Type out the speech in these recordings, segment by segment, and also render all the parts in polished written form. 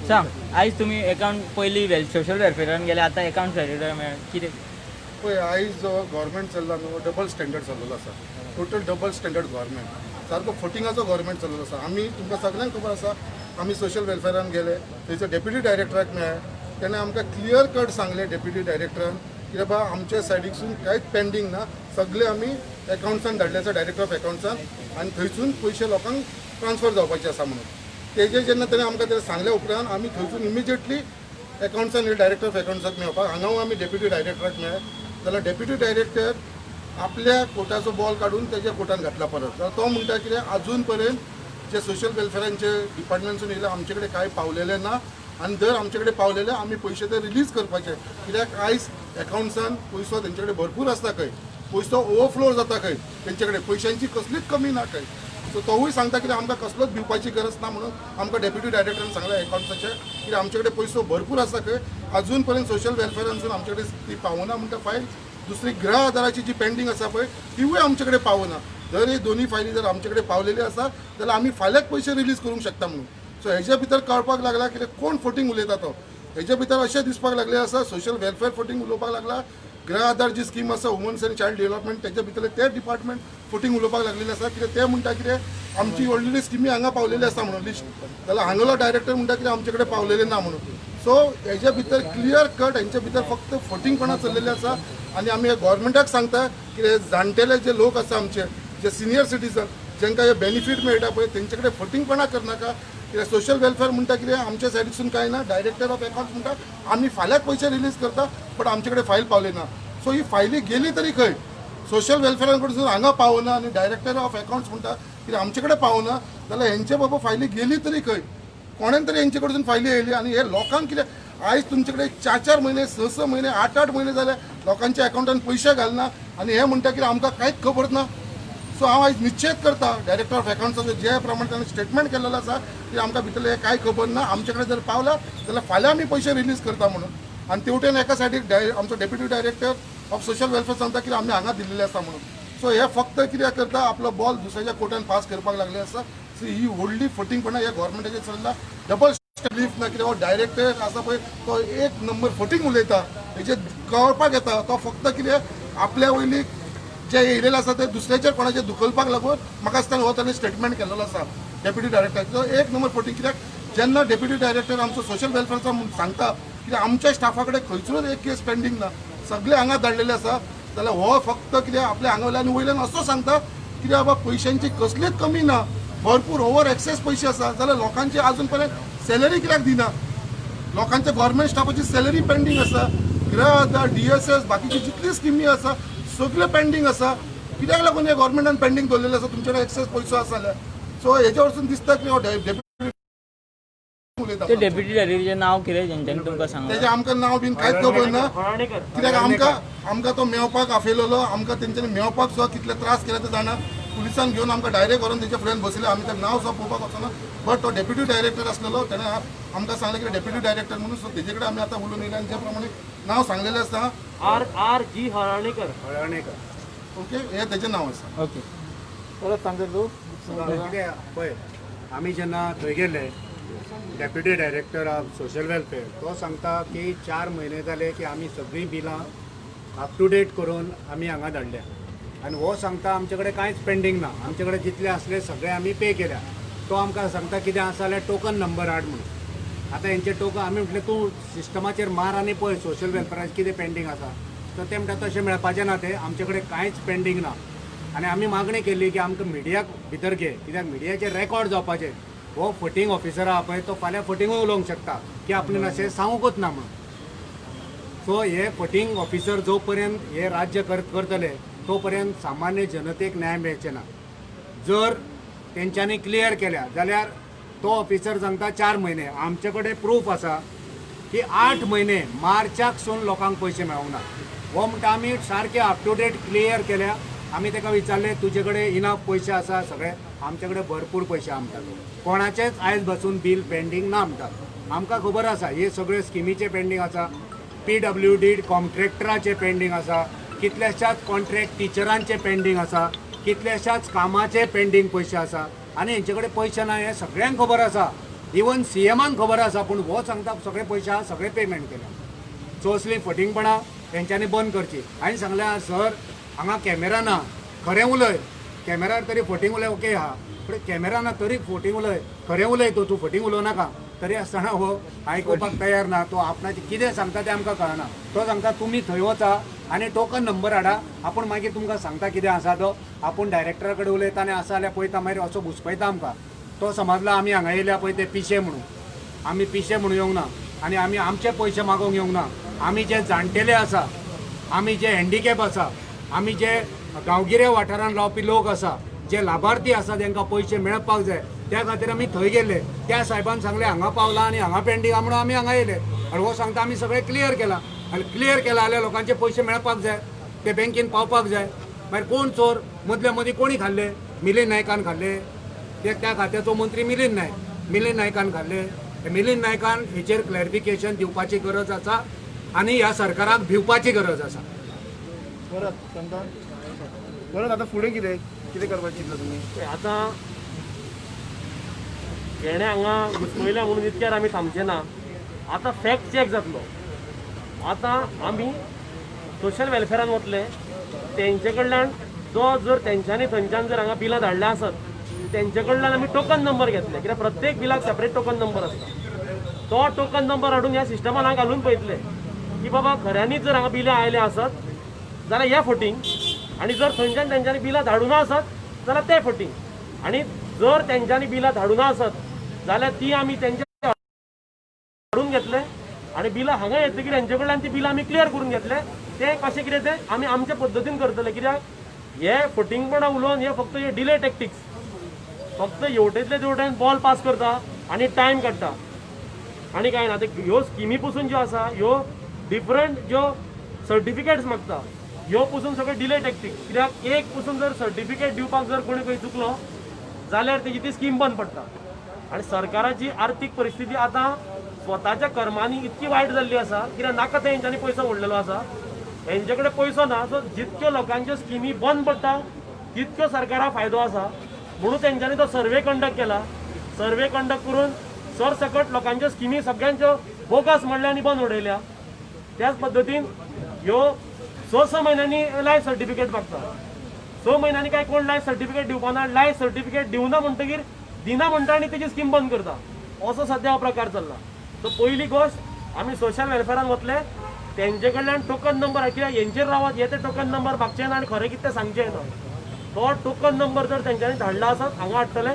सांग, आयज तुमी एकाउंट पयलीं वेल सोशल वेलफेअरान गेले, आतां एकाउंट डायरेक्टर मेळ्ळे, कितें? पळय, आयज जो गव्हर्मेंट चल्ला न्हू, डबल स्टँडर्ड चल्लेलो आसा. टोटल डबल स्टँडर्ड गव्हर्मेंट, सारको फटिंगाचो गव्हर्मेंट चल्लेलो आसा. आमी तुमकां सगल्यांक खबर आसा, आमी सोशल वेलफेअरान गेले, थंयसर डेप्युटी डायरेक्टराक मेळ्ळे. तेणें आमकां क्लियर कट सांगलें डेप्युटी डायरेक्टरान की बाबा, आमच्या सायडीकसून कांयच पेंडींग ना, सगळे आमी एकाउंट्सान धाडले आसा, डायरेक्टर ऑफ एकाउंट्सान, आनी थंयसून पयशे लोकांक ट्रान्सफर जावपाचे आसा म्हणून. तेजे जेन्ना तेणें आमकां तें सांगल्या उपरांत आमी थंयसून इमिजिएटली एकाउंट्सान, डायरेक्टर ऑफ एकाउंट्साक मेळपाक, हांगा आमी डेप्युटी डायरेक्टराक मेळ्ळे जाल्यार डेप्युटी डायरेक्टर आपल्या कोटाचो बॉल काडून तेज्या कोटान घातला परत. जाल्यार तो म्हणटा कितें, अजून पर्यंत जे सोशल वेलफेअरांचे डिपार्टमेंटसून येयले, आमचे कडेन कांय पावलेले ना आनी जर आमचे कडेन पावलेले, आमी पयशे ते रिलीज करपाचे, कित्याक आयज एकाउंट्सान पयसो तेंचे कडेन भरपूर आसता खंय, पयसो ओवरफ्लो जाता खंय, तेंचे कडेन पयशांची कसलीच कमी ना खंय. सो तोवूय सांगता कितें, आमकां कसलोच भिवपाची गरज ना म्हणून आमकां डेप्युटी डायरेक्टरान सांगलें एकाउंट्साचे की आमचे कडेन पयसो भरपूर आसा खंय. अजून पर्यंत सोशल वेलफेअरांसून आमचे कडेन ती पावना म्हणटा फायल. दुसरी गृह आधाराची जी पेंडींग आसा पळय, तिवूय आमचे कडेन पावना. जर ही दोन्ही फायली जर आमचे कडेन पावलेली आसा जाल्यार आमी फाल्यांच पयशे रिलीज करूंक शकता म्हणून. सो हेच्या भितर कळपाक लागला कितें, कोण फटींग उलयता तो. हेच्या भितर अशें दिसपाक लागलें आसा, सोशल वेलफेअर फटींग उलोवपाक लागला, गृह आधार जी स्कीम आसा, वुमन्स आनी चायल्ड डेव्हलपमेंट, तेच्या भितरले ते डिपार्टमेंट फटींग उलोवपाक लागलेले आसा. कित्याक ते म्हणटा कितें, आमची ऑलरेडी स्किमी हांगा पावलेली आसा म्हणून लिस्ट, जाल्यार हांगालो डायरेक्टर म्हणटा कितें, आमचे कडेन पावलेले ना म्हणून. सो हेच्या भितर क्लियर कट हेंच्या भितर फक्त फटींगपणां चल्लेलें आसा. आनी आमी गव्हर्मेंटाक सांगता की हे जाणटेले जे लोक आसा, आमचे जे सिनियर सिटीजन, जांकां हे बेनिफीट मेळटा पळय, तेंचे कडेन फटींगपणां करनाका. कित्याक सोशल वेलफेअर म्हणटा कितें, आमच्या सायडीसून कांय ना. डायरेक्टर ऑफ एकाउंट्स म्हणटा आमी फाल्यांच पयशे रिलीज करता, बट आमचे कडेन फायल पावली ना. सो ही फायली गेली तरी खंय? सोशल वेलफेअरा कडसून हांगा पावना आनी डायरेक्टर ऑफ एकाउंट्स म्हणटा कितें, आमचे कडेन पावना, जाल्यार हेंचे बाबा फायली गेली तरी खंय? कोणेन तरी हेंचे कडसून फायली येयली. आनी हे लोकांक कितें, आयज तुमचे कडेन 4-4 म्हयने, 6-6 म्हयने, 8-8 म्हयने जाले लोकांच्या अकाउंटान पयशे घालना आनी हे म्हणटा की आमकां कांयच खबर ना. सो हांव आयज निश्चेत करता, डायरेक्टर ऑफ एकाउंट्साचो जे प्रमाणे ताणें स्टेटमेंट केलेलो आसा की आमकां भितरलें हें कांय खबर ना, आमचे कडेन जर पावला जाल्यार फाल्यां आमी पयशे रिलीज करता म्हणून. आनी तेवटेन एका सायडीक आमचो deputy director of social welfare सांगता की आमी हांगा दिल्लेले आसा म्हणून. सो हे फक्त कित्याक करता, आपलो बॉल दुसऱ्याच्या कोर्टान पास करपाक लागले आसा. सो ही व्हडली फटींगपणां ह्या गव्हर्मेंटाचेर चल्ला. डबल बिलीफ ना कित्याक हो डायरेक्टर आसा पळय, तो एक नंबर फटींग उलयता. हेजे कळपाक येता, तो फक्त कितें आपल्या वयली जे येयलेले आसा ते दुसऱ्याचेर कोणाचेर दुखलपाक लागून म्हाका दिसता हो ताणें स्टेटमेंट केल्लो आसा डेप्युटी डायरेक्टर. एक नंबर फटींग, कित्याक जेन्ना डेप्युटी डायरेक्टर आमचो सोशल वेलफेअरचो म्हूण सांगता की आमच्या स्टाफा कडेन खंयसरूच एक केस पेंडींग ना, सगळे हांगा धाडलेले आसा, जाल्यार हो फक्त कितें आपल्या हांगा वयल्यान वयल्यान असो सांगता कितें, बाबा पयशांची कसलीच कमी ना, भरपूर ओवर एक्सेस पयशे आसा, जाल्यार लोकांची अजून पर्यंत सॅलरी कित्याक दिना? लोकांच्या गव्हर्मेंट स्टाफाची सॅलरी पेंडींग आसा, गृह आधार, डीएसएस, बाकीची जितली स्किमी आसा सगळे पेंडींग आसा. कित्याक लागून हे गव्हर्मेंटान पेंडींग दवरलेले आसा, तुमचे कडेन एक्सेस पयसो आसा जाल्यार? सो हेच्या वरसून दिसता की हो डेप्युटी उलयता. ते डेप्युटी डायरेक्टराचें नांव कितें जेंच्यांनी तुमकां सांगलां? तेजें आमकां नांव बीन कांयच खबर ना, कित्याक आमकां तो मेवपाक आफयलेलो. आमकां तेंच्यांनी मेवपाक सुद्दां कितले त्रास केले ते जाणा. पुलिसान घेवन आमकां डायरेक्ट व्हरून तेच्या फुड्यान बसयले. आमी तें नांव सुद्दां पळोवपाक वचना, बट तो डेप्युटी डायरेक्टर आसलेलो, तेणें आमकां सांगलें की डेप्युटी डायरेक्टर म्हणून. सो तेजे कडेन आमी आतां उलोवन येयले आनी जे प्रमाणे नांव सांगलेलें आसा. R R G हळर्णेकर. हळर्णेकर. ओके, हें तेजें नांव आसा. ओके. परत सांगता तूं. कितें पळय, आमी जेन्ना थंय गेले, deputy director of social welfare तो सांगता की 4 म्हयने जाले की आमी सगळीं बिलां अप टू डेट करून आमी हांगा धाडल्या आनी हो सांगता आमचे कडेन कांयच पेंडींग ना, आमचे कडेन जितले आसले सगळे आमी पे केल्या. तो आमकां सांगता कितें आसा जाल्यार टोकन नंबर हाड म्हणून. आतां हेंचे टोकन आमी म्हटलें, तूं सिस्टमाचेर मार आनी पळय सोशल वेलफेराचें कितें पेंडींग आसा. तर ते म्हणटा तशें मेळपाचें ना, तें आमचे कडेन कांयच पेंडींग ना. आनी आमी मागणी केली की आमकां मिडियाक भितर घे, कित्याक मिडियाचेर रेकॉर्ड जावपाचें. हो फटींग ऑफिसर आहा पळय, तो फाल्यां फटींगूय उलोवंक शकता की आपणें अशें सांगूंकच ना म्हणून. सो हे फटींग ऑफिसर जो पर्यंत हे राज्य करतले तो पर्यंत सामान्य जनतेक न्याय मेळचे ना. जर तेंच्यांनी क्लियर केल्या जाल्यार, तो ऑफिसर सांगता 4 म्हयने, आमचे कडेन प्रूफ आसा की 8 म्हयने मार्चाक सून लोकांक पयशे मेळूंक ना. हो म्हणटा आमी सारके अप टू डेट क्लियर केल्या. आमी ताका विचारलें, तुजे कडेन इनफ पयशे आसा सगळे? आमचे कडेन भरपूर पयशे आहा म्हणटा तो. कोणाचेच आयज बसून बील पेंडींग ना म्हणटा. आमकां खबर आसा, हे सगळे स्किमीचे पेंडींग आसा, पीडब्ल्यूडी कॉन्ट्रॅक्टराचे पेंडींग आसा, कितल्याशाच कॉन्ट्रॅक्ट टिचरांचे पेंडींग आसा, कितल्याशाच कामाचे पेंडींग पयशे आसा आनी हेंचे कडेन पयशे ना हें सगळ्यांक खबर आसा. इवन सीएमान खबर आसा, पूण हो सांगता सगळे पयशे आहा, सगळे पेमेंट केल्या. सो असली फटींगपणां तेंच्यांनी बंद करची. हांवें सांगलें, सर हांगा कॅमेरा ना, खरें उलय. कॅमेरार तरी फटींग उलय ओके आहा, पूण कॅमेरा ना तरी फटींग उलय, खरें उलय तूं, तूं फटींग उलोवं नाका. तरी आसतना हो आयकुपाक तयार ना. तो आपणाचें कितें सांगता तें आमकां कळना. तो सांगता तुमी थंय वचा आनी टोकन नंबर हाडा, आपूण मागीर तुमकां सांगता कितें आसा तो. आपूण डायरेक्टरा कडेन उलयता आनी आसा जाल्यार पळयता, मागीर असो घुसपयता आमकां. तो समजला आमी हांगा येयल्या पळय ते पिशे म्हणून. आमी पिशे म्हणून येवंक ना आनी आमी आमचे पयशे मागोवंक येवंक ना. आमी जे जाणटेले आसा, आमी जे हँडिकॅप आसा, आमी जे गांवगिऱ्या वाठारांत रावपी लोक आसा, जे लाभार्थी आसा, तांकां पयशे मेळपाक जाय, त्या खातीर आमी थंय गेले. त्या साहेबान सांगलें हांगा पावला आनी हांगा पेंडींग आहा म्हणून आमी हांगा येयले. आनी हो सांगता आमी सगळें क्लियर केलां. आनी क्लियर केलां जाल्यार लोकांचे पयशे मेळपाक जाय, ते बँकेन पावपाक जाय. मागीर कोण चोर? मदल्या मदीं कोणी खाल्ले? मिलिंद नायकान खाल्ले. ते त्या खात्याचो मंत्री मिलिंद नायक, मिलिंद नायकान खाल्ले. मिलिंद नायकान हेचेर क्लॅरिफिकेशन दिवपाची गरज आसा आनी ह्या सरकाराक भिवपाची गरज आसा. परत सांगता परत आतां फुडें कितें कितें करपाचें चिंतलां तुमी? आतां हेणें हांगा घुसपयल्या म्हणून इतक्यार आमी थांबचे ना. आतां फॅक्ट चॅक जातलो. आतां आमी सोशल वेलफेरान वतले, तेंचे कडल्यान जो जर तेंच्यांनी थंयच्यान जर हांगा बिलां धाडल्या आसत तेंचे कडल्यान आमी टोकन नंबर घेतले, कित्याक प्रत्येक बिलाक सेपरेट टोकन नंबर आसता. तो टोकन नंबर हाडून ह्या सिस्टमान हांगा घालून पळयतले की बाबा खऱ्यांनीच जर हांगा बिलां आयल्या आसत जाल्यार हे फटींग, आनी जर थंयच्यान तेंच्यांनी बिलां धाडूना आसत जाल्यार ते फटींग, आनी जर तेंच्यांनी बिलां धाडूना आसत जाल्यार ती आमी तेंचे हाडून घेतले आनी बिलां हांगा येतकीर हेंचे कडल्यान ती बिलां आमी क्लियर करून घेतले. ते कशें कितें तें आमी आमच्या पद्दतीन करतले, कित्याक हे फटींगपणां उलोवन हे फक्त हे डिले टॅक्टिक्स, फक्त हेवटेंतले तेवटेन बॉल पास करता आनी टायम काडटा आनी कांय ना. ते ह्यो स्किमी पसून ज्यो आसा, ह्यो डिफरंट ज्यो सर्टिफिकेट्स मागता, ह्यो पसून सगळे डिले टॅक्टिक्स, कित्याक एक पसून जर सर्टिफिकेट दिवपाक जर कोणी खंय चुकलो जाल्यार तेजी ती स्कीम बंद पडटा. आनी सरकाराची आर्थीक परिस्थिती आतां स्वताच्या कर्मांनी इतकी वायट जाल्ली आसा, कित्याक नाका ते हेंच्यांनी पयसो ओडलेलो आसा, हेंचे कडेन पयसो ना. सो जितक्यो लोकांच्यो स्किमी बंद पडटा तितक्यो सरकाराक फायदो आसा, म्हणून तेंच्यांनी तो सर्वे कंडक्ट केला. सर्वे कंडक्ट करून सरसकट लोकांच्यो स्किमी सगळ्यांच्यो बोगस म्हणल्या आनी बंद उडयल्या. त्याच पद्दतीन ह्यो 6-6 म्हयन्यांनी लायफ सर्टिफिकेट मागता. 6 म्हयन्यांनी काय कोण लायफ सर्टिफिकेट दिवपाना, लायफ सर्टिफिकेट दिवना म्हणटकीर दिना म्हणटा आनी तेजी स्कीम बंद करता. असो सद्या हो प्रकार चल्ला. सो पयली गोश्ट आमी सोशल वेलफेरान वतले, तेंचे कडल्यान टोकन नंबर, कित्याक हेंचेर रावत हे ते टोकन नंबर मागचे ना आनी खरें कितें तें सांगचें ना. तो टोकन नंबर जर तेंच्यांनी धाडला आसत हांगा हाडटले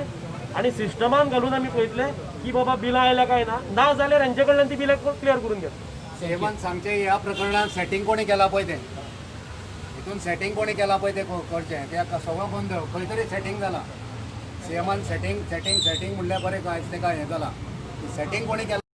आनी सिस्टमान घालून आमी पळयतले की बाबा बिलां आयल्या काय ना, ना जाल्यार हेंचे कडल्यान ती बिलां क्लियर करून घेतले. सीएमान सांगचें ह्या प्रकरणात सेटींग कोणी केलां पळय तें, हितून सेटींग कोणी केलां पळय तें करचें. ते सगळो गोंदळ खंय तरी सेटींग जालां. सीएमान सेटींग सेटींग सेटींग म्हणल्यार बरें काय तेका हें जालां, सेटींग कोणी केलां.